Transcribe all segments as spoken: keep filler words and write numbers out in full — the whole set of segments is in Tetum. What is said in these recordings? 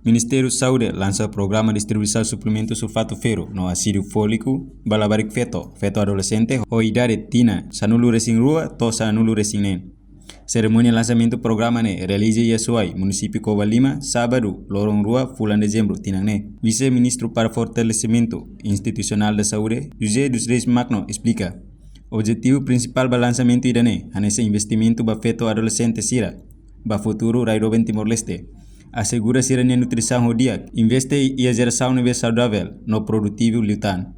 Ministériu Saúde lansa programa distribuisaun suplementu sulfatu ferru no asídiu fóliku ba labarik feto, feto adolexente ho idade tinan sanulu-resin-rua to'o sanulu-resin-neen. Serimónia lansamentu programa ne'e realiza iha Suai, munisípiu Covalima, sábadu, loron rua, fulan dezembru, tinan ne'e. Vise-Ministru para Fortalesimentu Institusionál da Saúde, José dos Reis Magno, esplika: objetivu prinsipál ba lansamentu ida-ne'e hanesan investimentu ba feto adolexente sira, ba futuru rai doben Timor-Leste. Asegura sira-nia nutrisaun ho di'ak, investe iha jerasaun ne'ebé saudavel no produtivu liután.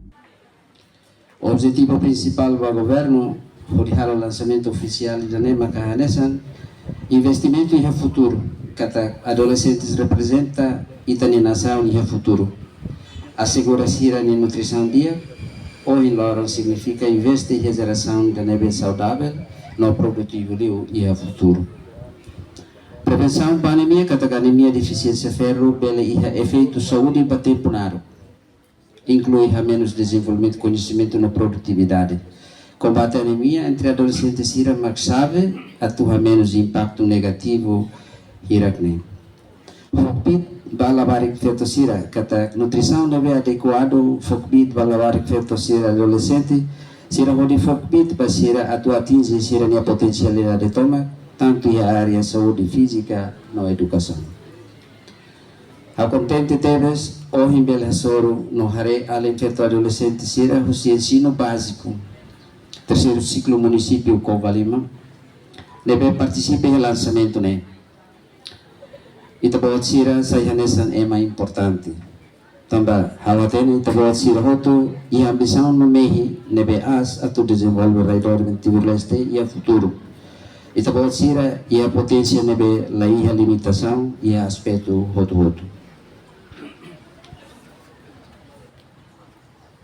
Objetivu prinsipál ba governu hodi halo lansamentu ofisiál ida-ne'e maka hanesan investimentu iha futuru, katak adolexentes reprezenta ita-nia nasaun iha futuru. Asegura sira-nia nutrisaun di'ak, ohin loron signifika investe iha jerasaun ida ne'ebé saudavel no produtivu liu iha futuru. Prevensaun ba anemia, katak anemia defisiénsia ferru bele iha efeitu saúde ba tempu naruk, inklui hamenus dezenvolvimentu, koñesimentu no produtividade. Kombate anemia entre adolexente sira mak xave atu hamenus impaktu negativu hirak-ne'e. Fó kbiit ba labarik feto sira, katak nutrisaun ne'ebé adekuadu, fó kbiit ba labarik feto sira adolexente sira hodi fó kbiit ba sira atu atinje sira-nia potensialidade tomak, tantu iha área saúde fízika no edukasaun. Ha'u kontente tebes ohin bele hasoru no haree alin feto adolexente sira husi ensinu báziku terseiru siklu munisípiu Covalima ne'ebé partisipa iha lansamentu ne'e. Ita-boot sira sai hanesan ema importante. Tanba ha'u hatene ita-boot sira hotu iha ambisaun no mehi ne'ebé aas atu dezenvolve rai doben Timor-Leste iha futuru. Ita-boot sira iha poténsia ne'ebé la iha limitasaun iha aspetu hotu-hotu.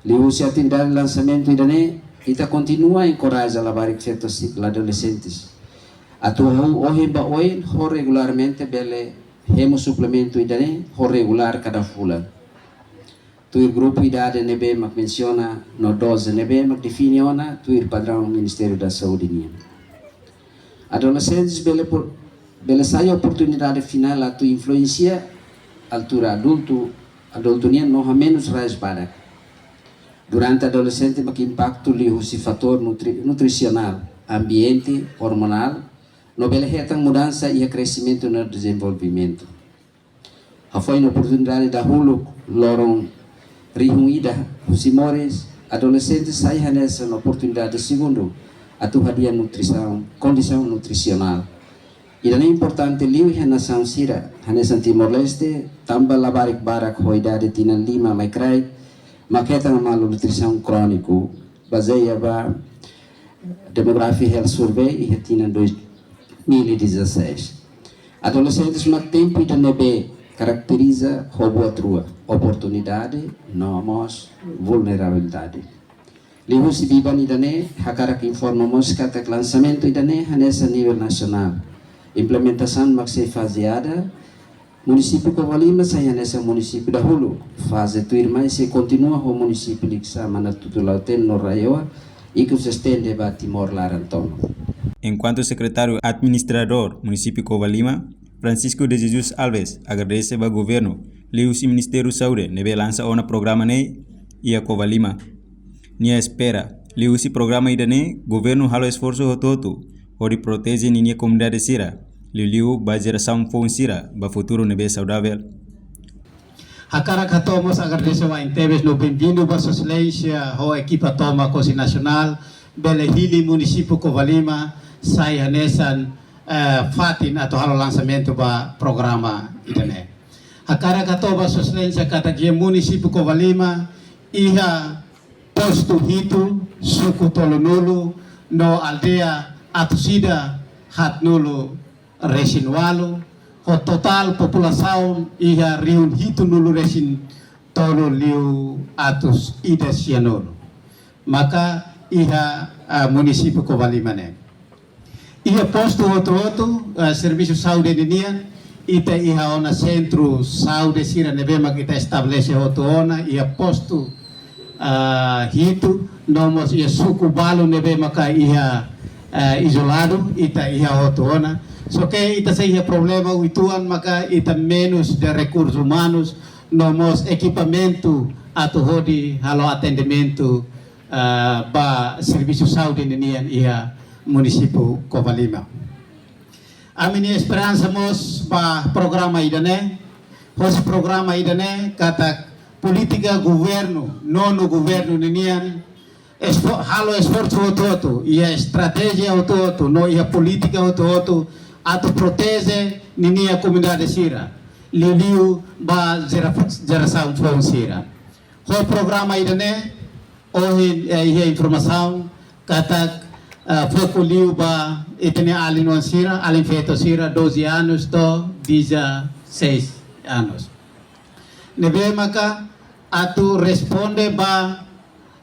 Liuhusi atividade lansamentu ida-ne'e, ita kontinua enkoraja labarik feto sira, adolexentes, atu hahú ohin ba oin ho regularmente bele hemu suplementu ida-ne'e ho regulár kada fulan, tuir grupu idade ne'ebé mak mensiona no doze ne'ebé mak define ona tuir padraun Ministériu da Saúde nian. Adolexentes bele por-, bele sai oportunidade finál atu influensia altura adultu, adultu nian no hamenus rais badak. Durante adolexente mak impaktu liuhusi fatór nutri-, nutrisionál, ambiente, ormonál, no bele hetan mudansa iha kresimentu no dezenvolvimentu. Hafoin oportunidade dahuluk loron rihun ida husi moris, adolexente sai hanesan oportunidade segundu atu hadi'a nutrisaun, kondisaun nutrisionál. Ida-ne'e importante liu iha nasaun sira hanesan Timor-Leste, tanba labarik barak ho idade tinan lima mai kraik mak hetan malnutrisaun króniku, bazeia ba Demography Health Survey iha tinan dois mil e dezasseis. Adolexentes mak tempu ida ne'ebé karakteriza ho buat rua, oportunidade no mós vulnerabilidade. Liuhusi biban ida-ne'e, hakarak informa mós katak lansamentu ida-ne'e hanesan nivel nasionál. Implementasaun mak sei fazeada, munisípiu Covalima sai hanesan munisípiu dahuluk. Faze tuirmai sei kontinua ho munisípiu Likisá, Manatuto, Lautém no RAEOA, ikus estende ba Timor laran tomak. Enkuantu Sekretáriu Administradór Munisípiu Covalima, Francisco de Jesus Alves, agradese ba governu liuhusi Ministériu Saúde ne'ebé lansa ona programa ne'e iha Covalima. Nia espera, liuhusi programa ida-ne'e, governu halo esforsu hotu-hotu hodi proteje ninia komunidade sira, liuliu ba jerasaun foun sira ba futuru ne'ebé saudavel. Hakarak hato'o mós agradese wa'in tebes no benvindu ba Sua Exelénsia ho ekipa tomak hosi nasionál, bele hili munisípiu Covalima sai hanesan, eh, fatin atu halo lansamentu ba programa ida-ne'e. Hakarak hato'o ba Sua Exelénsia katak iha munisípiu Covalima iha postu hitu, suku tolunulu, no aldeia atus ida haatnulu-resin-ualu, ho totál populasaun iha rihun hitunulu-resin-tolu liu atus ida sianulu. Maka iha, ah, munisípiu Covalima ne'e. Iha postu hotu-hotu, ah, servisu saúde ninian, ita iha ona sentru saúde sira ne'ebé mak ita estabelese hotu ona, iha postu, ah, hitu, no mós iha suku balu ne'ebé maka iha, ah, izoladu, ita iha hotu ona. Só ke ita sei iha problema uitoan maka ita menus de rekursus umanus, no mós ekipamentu atu hodi halo atendimentu, ah, ba servisu saúde ninian iha munisípiu Covalima. Ami-nia esperansa mós ba programa ida-ne'e, hosi programa ida-ne'e katak polítika governu, nonu governu ninian, esfo-, halo esforsu hotu-hotu, iha estratéjia hotu-hotu, no iha polítika hotu-hotu, atu proteje ninia komunidade sira, liuliu ba jera-, jerasaun foun sira. Ho programa ida-ne'e, ohin, eh, iha informasaun katak, eh, foku liu ba ita-nia alin-oan sira, alin-feto sira, doze anos to'o dezasseis anos. Ne'ebé maka atu responde ba,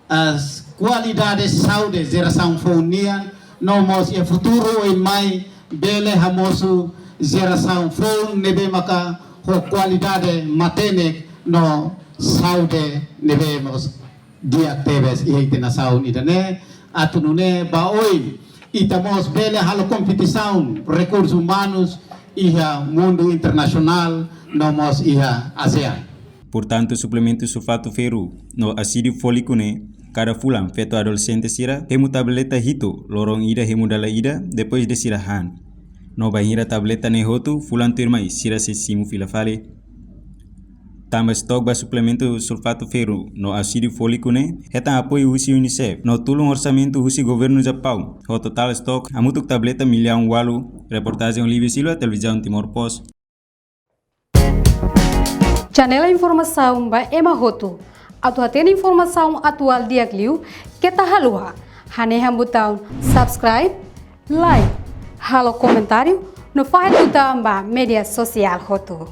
ah, kualidade saúde jerasaun foun nian, no mós iha futuru oin mai bele hamosu jerasaun foun ne'ebé maka ho kualidade matenek no saúde ne'ebé mós di'ak tebes iha ita-nia nasaun ida-ne'e, atu nune'e ba oin ita mós bele halo kompetisaun rekursus umanus iha mundu internasionál no mós iha ASEAN. Portantu, suplementu sulfatu ferru no asídiu fóliku ne'e, kada fulan feto adolexente sira hemu tableta hitu, loron ida hemu dala ida, depois de sira han. No bainhira tableta ne'e hotu, fulan tuirmai sira sei simu fila fali. Tanba estoke ba suplementu sulfatu ferru no asídiu fóliku ne'e hetan apoiu husi UNICEF no tulun orsamentu husi governu Japaun, ho totál estoke hamutuk tableta millaun ualu. Reportajen Olívio Silva, Televizaun Timor Post. Janela informasaun ba ema hotu. Atu hatene informasaun atuál di'ak liu, keta haluha hanehan butaun subscribe, like, halo komentáriu, no fahe tutan ba média sosiál hotu.